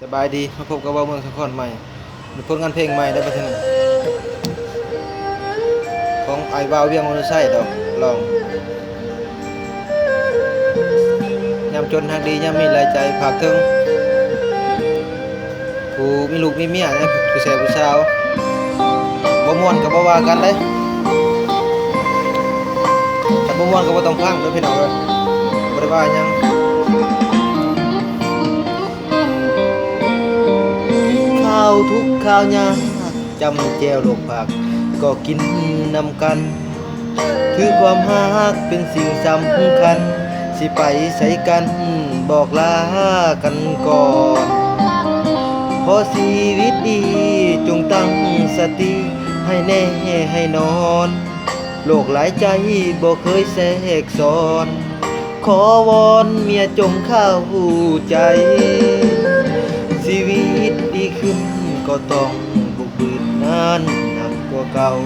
ສະບາຍດີ ມາພົບກັບເວົ້າເມືອງສາຄອນໃໝ່ ຜົນງານເພງໃໝ່ເດີ ບັດນີ້ ຂອງອ້າຍບ່າວວຽງ ວໍລະໄຊດອກ ລອງ ຍາມຈົນຮັກດີ ຍາມມີຫຼາຍໃຈ ຝາກເຖິງຜູ້ມີລູກມີເມຍ ຜູ້ແຊຜູ້ສາວ ບໍ່ມ່ວນກໍບໍ່ວ່າກັນເດ້ ຄັນບໍ່ມ່ວນກໍບໍ່ຕ້ອງຟັງເດີພີ່ນ້ອງເອີຍ ບໍ່ໄດ້ວ່າຫຍັງ. ຄາວທຸກຄາວຍາກ ຈ້ຳແຈ່ວລວກຜັກ ກໍກິນນຳກັນ ຖືຄວາມຮັກເປັນສິ່ງສຳຄັນ ຊິໄປໃສກັນ ບອກລາກັນກ່ອນ ຂໍຊີວິດດີ ຈົ່ງຕັ້ງສະຕິ ໃຫ້ແນ່ໃຫ້ນອນ ໂລກຫຼາຍໃຈບໍ່ເຄີຍແຊກຊ້ອນ ຂໍວອນເມຍຈົ່ງເຂົ້າໃຈ ຊີວິດດີຂຶ້ນກໍຕ້ອງບຸກບືດງານໜັກກວ່າເກົ່າ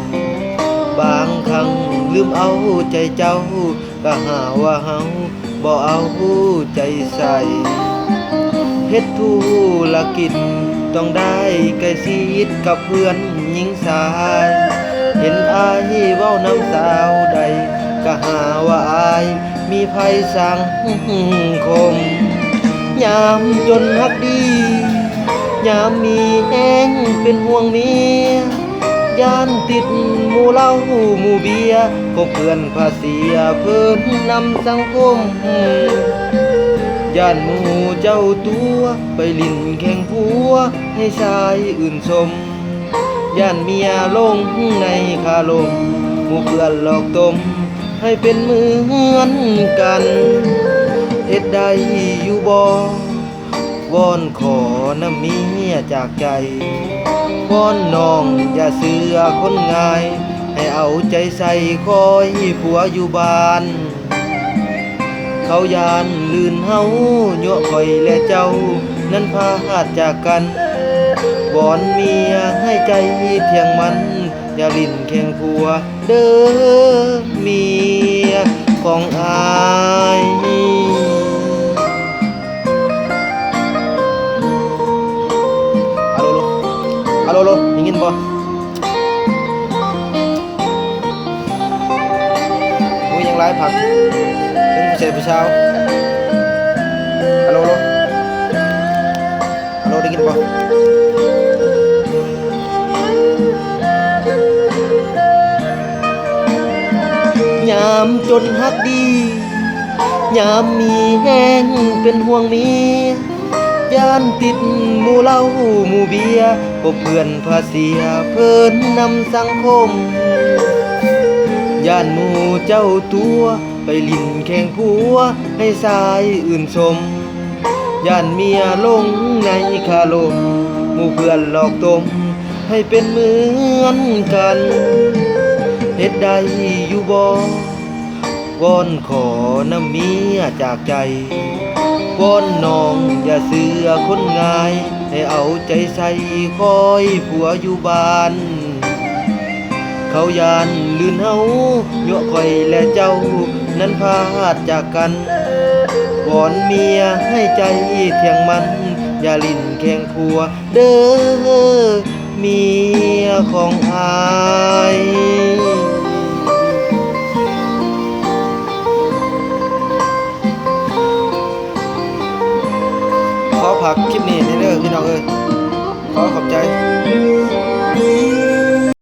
ບາງຄັ້ງລືມເອົາໃຈເຈົ້າ ກະຫາວ່າເຮົາບໍ່ເອົາໃຈໃສ່ ເຮັດທຸລະກິດຕ້ອງໄດ້ໃກ້ຊິດກັບເພື່ອນຍິງຊາຍ ເຫັນອ້າຍເວົ້ານຳສາວໃດ ກະຫາວ່າອ້າຍມີໄພສັງຄົມ ຍາມຈົນຮັກດີ ຍາມມີແຮງເປັນຫ່ວງເມຍ ຢ້ານຕິດໝູ່ເຫຼົ້າໝູ່ເບຍ ກໍເພື່ອນພາເສຍເພິ່ນນຳສັງຄົມ ຢ້ານໝູ່ເຈົ້າຕົວະ ໄປຫຼິ້ນແຂ່ງຜົວ ໃຫ້ຊາຍອື່ນຊົມ ຢ້ານເມຍຫຼົງໃນຄາລົມ ໝູ່ເພື່ອນຫຼອກຕົ້ມ ໃຫ້ເປັນເໝືອນກັນ ເຮັດໄດ້ຢູ່ບໍ່? ວອນຂໍນຳເມຍຈາກໃຈ ວອນນ້ອງຢ່າເຊື່ອຄົນງ່າຍ ໃຫ້ເອົາໃຈໃສ່ຄອຍຜົວຢູ່ບ້ານ ເຂົາຢ້ານລື່ນເຮົາ ຍົວະຂ້ອຍແລະເຈົ້ານັ້ນພາດຈາກກັນ ວອນເມຍໃຫ້ໃຈທ່ຽງໝັ້ນ ຢ່າຫຼິ້ນແຂ່ງຜົວ ເດີເມຍຂອງອ້າຍ. ອາໂລໂລ ອາໂລໂລ ໄດ້ຍິນບໍ່? ໂອ້ຍ ຍັງຫຼາຍຜັກ ເຖິງຜູ້ແຊຜູ້ສາວ ອາໂລໂລ. ອາໂລ ໄດ້ຍິນບໍ່? ຍາມຈົນຮັກດີ ຍາມມີແຮງເປັນຫ່ວງເມຍ ຢ້ານຕິດໝູ່ເຫຼົ້າໝູ່ເບຍ ພົບເພື່ອນພາເສຍເພິ່ນນຳສັງຄົມ ຢ້ານໝູ່ເຈົ້າຕົວະ ໄປຫຼິ້ນແຂ່ງຜົວໃຫ້ຊາຍອື່ນຊົມ ຢ້ານເມຍຫຼົງໃນຄາລົມ ໝູ່ເພື່ອນຫຼອກຕົ້ມ ໃຫ້ເປັນເໝືອນກັນ ເຮັດໄດ້ຢູ່ບໍ່? ວອນຂໍນຳເມຍຈາກໃຈ ວອນນ້ອງຢ່າເຊື່ອຄົນງ່າຍ ໃຫ້ເອົາໃຈໃສ່ຄອຍຜົວຢູ່ບ້ານ ເຂົາຢ້ານລື່ນເຮົາ ຍົວະຂ້ອຍແລະເຈົ້ານັ້ນພາດຈາກກັນ ວອນເມຍໃຫ້ໃຈທ່ຽງໝັ້ນ ຢ່າຫຼິ້ນແຂ່ງຜົວເດີ ເມຍຂອງອ້າຍ. ຂໍຝາກຄລິບນີ້ແດ່ເດີພີ່ນ້ອງເອີຍ ຂໍຂອບໃຈ.